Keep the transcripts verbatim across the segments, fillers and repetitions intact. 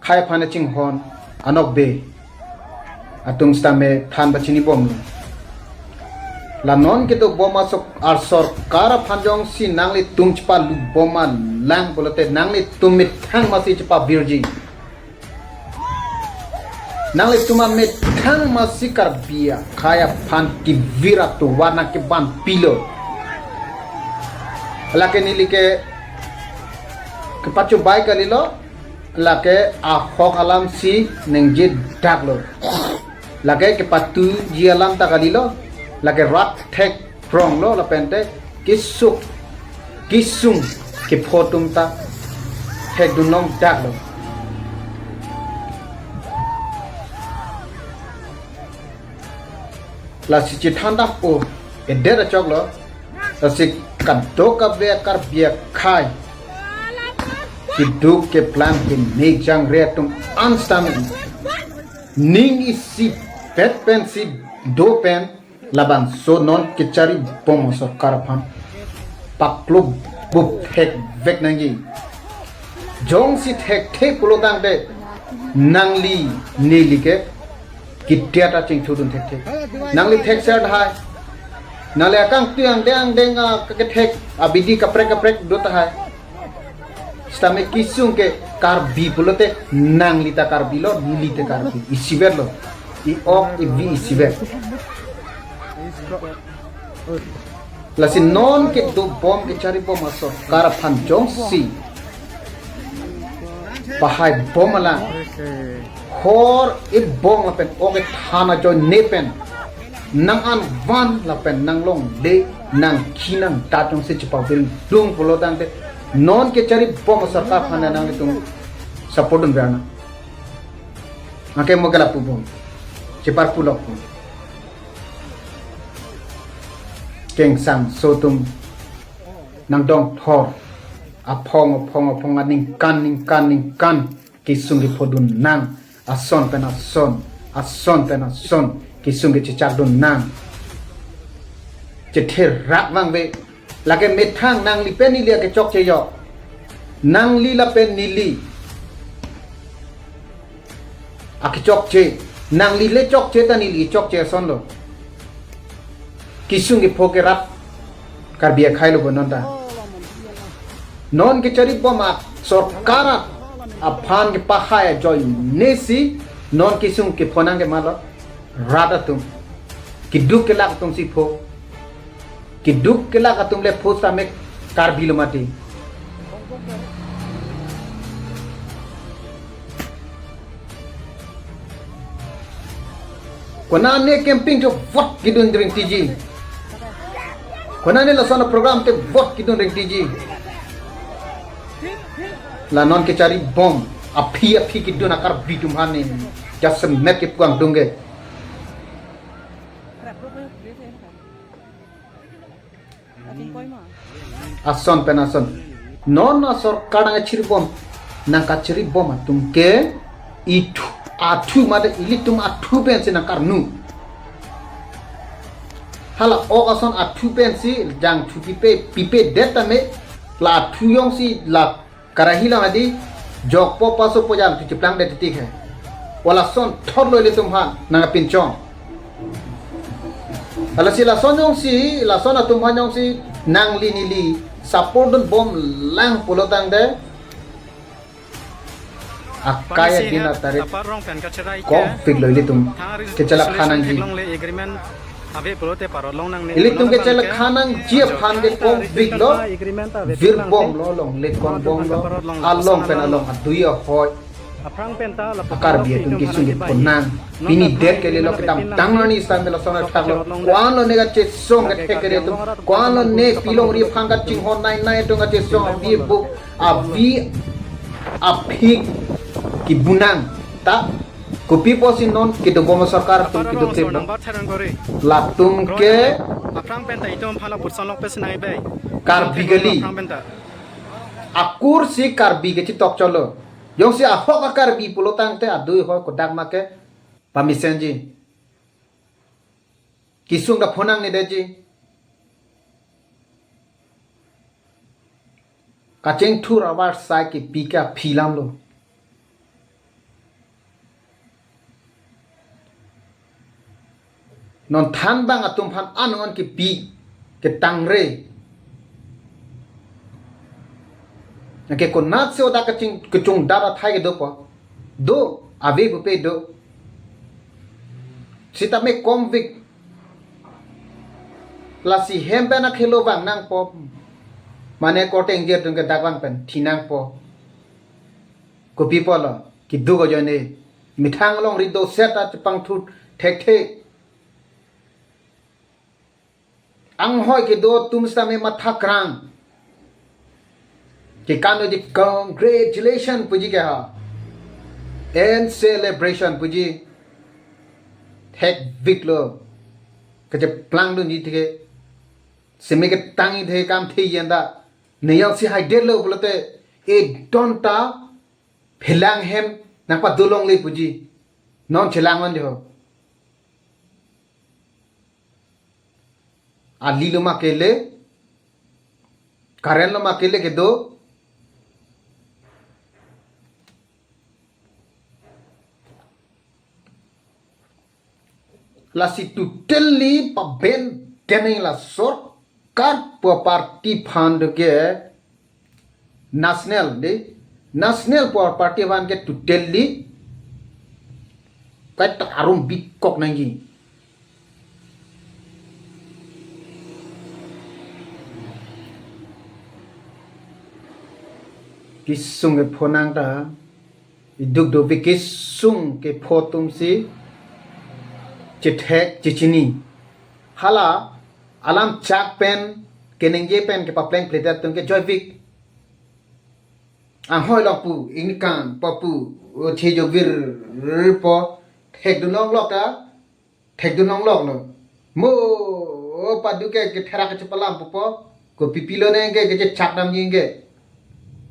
khei aphan chinghon anokbe atum sitame than pachini bomlo. La non kedobom asor-, asorkar aphan jongsi nanglitum chepalu bom alang pulote nanglitum methang masi chepavirji. Nanglitum amethang masi Karbi akhei aphan kevir atovar nangkeban pilo. Lake neli ke kepachobai kalilo, lake ahok alamsi ningje daklo. Lake kepatuji alam ta kalilo, lake rat thek pronglo lapente kesuk kesung kepho atum ta thekdun longdaklo. Lasi chethan dam-o, edet achoklo. Lasi kadokave Karbi akhei keduk keplang kemejang re atum an sitame ning isipet pensi do pen labangso non kecharibom asorkar aphan paklo bup thekvek nangji. Jongsi thekthe pulo tangte nangli neli ke kedia ta chingthudun thekthe. Nangli thekser tahai. Nangli akangtui angdeng angdeng, ah, kethek abidi kaprek kaprek do tahai. Sitame kesung ke Karbi pulote nangli ta Karbi lo, neli ta Karbi. Isivet lo. I-ok ivi isivet. Lasi non kedobom kecharibom asorkar aphan jongsi pahai bom alang, hor ibong lapen ok ithan ajoine pen nang-an van lapen nanglongle nangkhi nangdat jongsi chepavildung pulo tangte non kecharibom asorkar aphan nanglitum support dunver nang. Anke mo ke lapu bom, chepar pulok bom. Kengsangso atum nangdongthor, aphong aphong aphong aningkan ningkan ningkan kesung kephodun nang, ason pen ason, ason pen ason kesung kechechakdun nang. Chetherak vangve, lake methang nangli pen neli akechokche jo. Nangli lapen neli akechokche, nangli le chokche ta neli chokche asonlo. Kesung kepho ke rat Karbi akhei lo bo non ta. Non kecharibom asorkar aphan kepahai ajoine si non kesung kepho nangkemalo rat atum. Keduk kelak atumsi pho. Keduk kelak atum le pho sitame Karbi lo mati. Konane campaign jo vote kedun ring tiji. Konane lason program te vote kedun ring tiji. La non kecharibom aphi aphi kedun a-Karbi atum aphan ne jasemet kepu-ang dungge. Ason pen ason. Non asorkar nangkacharibom, nangkacharibom atum ke ithu, athu mate ilitum athu pensi nangkarnu. Hala ok ason athu pensi jangthu pipe, pipe det tame la athu jongsi la karahi lang adi, jokpo pasopo jangthu cheplangdet titik hai. Wala son thotlo ilitum aphan nangpinchong. Lasi lason jongsi, lason atum aphan jongsi nangli neli support dunbom lang pulo tangte akai adin atarik kok fik lo ilitum kechelakha nangji. Ilitum kechelakha nangji aphan ke kok fik lo. Virbomlo, longle konbomlo, along pen along adui ahoi a-Karbi atum kesung kepho nang. Pini det ke lelo kedamtang arni sitame lason athaklo. Ko-anlo ne kachesong kethek kere atum, ko-anlo ne pilongri aphan kachinghon nai nai atum kachesong avi bu avi aphik kebu nang ta. Kopi pusi non kedobom asorkar atum kedo te bo. Latum ke Karbi kali. Akur si Karbi kechetokchotlo. Jongsi ahok a-Karbi pulo tangte adui ahoi kodak ma ke pamesenji. Kesung ta pho nangnedetji. Kachingthur avarsai kepi ke aphi alam lo. Non thanbang atum aphan an non kipi ketangre. Anke konatsi oda kaching kachung dara thai kedopo. Do, ave pupe do. Sitame convict. Lasi hem pen akhelo vang nangpo. Mane korte ingjir atum ke dak vang pen thi nangpo. Kopi pulo, keduk ajoine. Methang along ri do seta chepangthu thekthe. Anghoi kedo atum sitame matha krang. Ke kano ji congratulation puji ke ha. And celebration puji. Thekvik lo. Kacheplang dunji theke. Seme ketangji the kam the yen ta. Neyal si hai det lo pulote. E don ta. Phelang hem nangpadolongle puji. Non chelang on jo. Ali lo ma kele. Current lo ma kele kedo. Lasi totally paben teneng la sorkar pu party aphan do ke national de, national pu party aphan ke totally kaita arum bikok nangji. Kesung kepho nang ta, iduk dovi kesung kepho atum si chethek chechini. Hala alam chak pen, keningje pen kepapleng pledet atum ke joivik. Anghoi lok pu, ingkan po pu, o thejovir po, thekdun longlok ta, thekdun longlok lo. Mo, o padu ke, ketherak kechepalam pupo, kopi pilo neng ke, kechechak damji ke.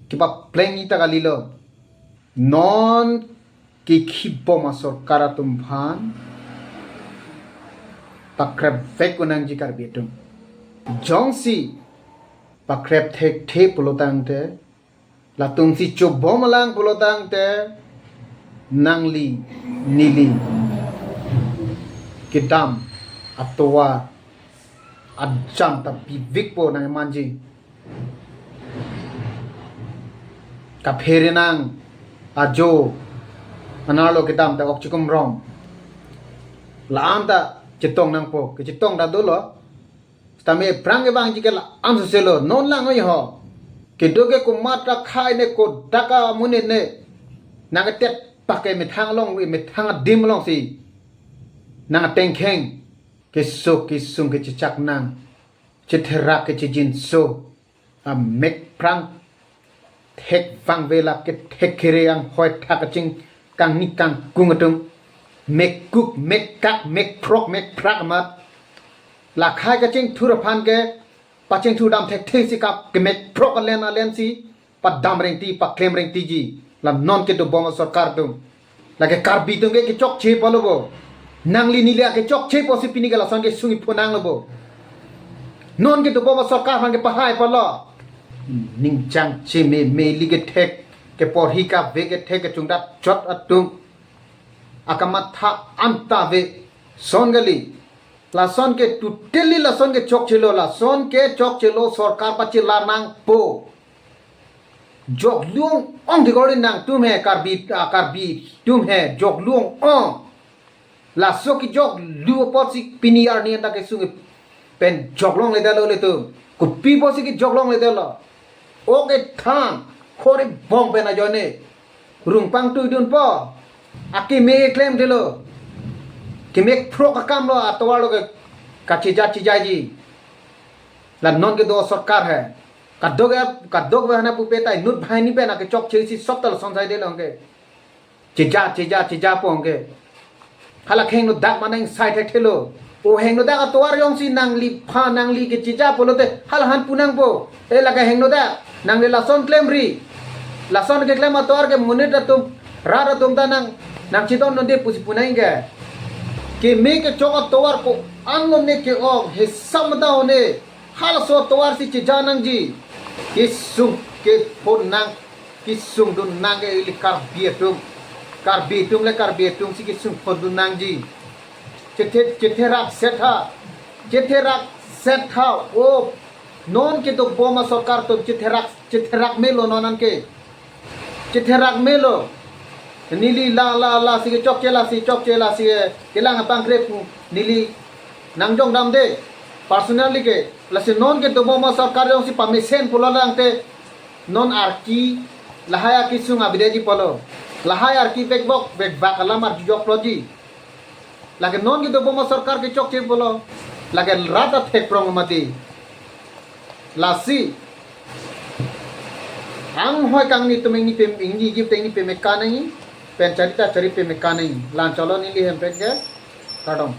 Kepaplengji ta kali lo. Non kekhibom asorkar atum aphan pakrepvek un nangji Karbi atum. Jongsi pakrep thekthe pulo tangte, latumsi chobom alang pulo tangte, nangli neli kedam atovar ajam ta pivikpo nangmanji. Kaphere nang ajo anerlo kedam ta ok chikum rom. La-an ta chetong nangpo, kechetong ta dolo. Sitame aphrang kevangji ke la-an soselo, non lang oi ho. Kedo ke komat akhai ne, kodak amonit ne. Nangketet pak ke methang along, methang adim alongsi. Nangtengkheng. Keso kesung kechechak nang. Chetherak kechejinso. Amek phrang thek vangve la kethek kere anghoi thak kaching kangni kangkung atum. Mek kuk, mek kak, mek phrok, mek phrak amat. La khei kachingthur aphan ke pachingthur dam thekthe si kap kemek phrok alen alen si padam rengti, paklem rengtiji. La non kedobom asorkar atum. Lake Karbi atum ke kechokche pulo bo. Nangli neli akechokchepo si pini ke lason kesung kepho nang lo bo. Non kedobom asorkar aphan kepahai pulo. Ning changche meme, ili kethek, keporhi kave kethek, kechungdat chot atum akamatha anta ave. Son kali. Lason ke totally lason ke chokchelo, lason ke chokchelo sorkar pachela nangpo. Joklu ong-ong thikori nangtum he Karbi, ah, Karbi atum he joklu ong-ong. Laso kejoklu apotsi pini arni anta kesung pen jok longledetlo ilitum. Kopi apotsi kejok longledetlo. Ok ethan khori bong pen ajoine. Rung pangtui dunpo. Akeme klemdetlo. Kemek phrok akam lo atovar lo ke kacheja chejaji. La non kedo sorkar he. Kadok ya, kadokave hana pupe ta inut banghini pen akechokche si sop ta lason saidetlo anke. Cheja, cheja, chejapo anke. Hala hingno dak mane ingsai thekthelo. O hingno dak atovar jongsi nangliphan nangli kecheja pulote hala han pu nangpo. E lake hingno dak nangli lason klemri. Lason keklem atovar ke monit atum, rat atum ta nang, nangchedondunde pusi pu nang ke. Keme kechok atovar ko-an lone ke-ong, hisap mata one. Halaso atovar si cheja nangji. Kesung kepho nang, kesungdun nang ke ili Karbi atum. Karbi atum le Karbi atum si kesung phodun nangji. Chethe, chetherak setha. Chetherak setha. O, non kedobom asorkar atum chetherak, chetherak melo non anke. Chetherak melo. Neli la, la, lasi kechokche, lasi chokche, lasi kelang apangkre pu neli nangjong damde. Personally ke, lasi non kedobom asorkar jongsi pamesen pulo lang te, non arki, lahai arki sung abideji pulo. Lahai arki vekbok, vekbak alam arjujok puloji. Lake non kedobom asorkar kechokche pulo. Lake rat athek prong mati. Lasi anghoi kangni atum ingni pem, ingni gip ta ingni peme kanangji. Pen chari ta chari peme kanangji. Lan cholo neli hem pen ke. Kardom.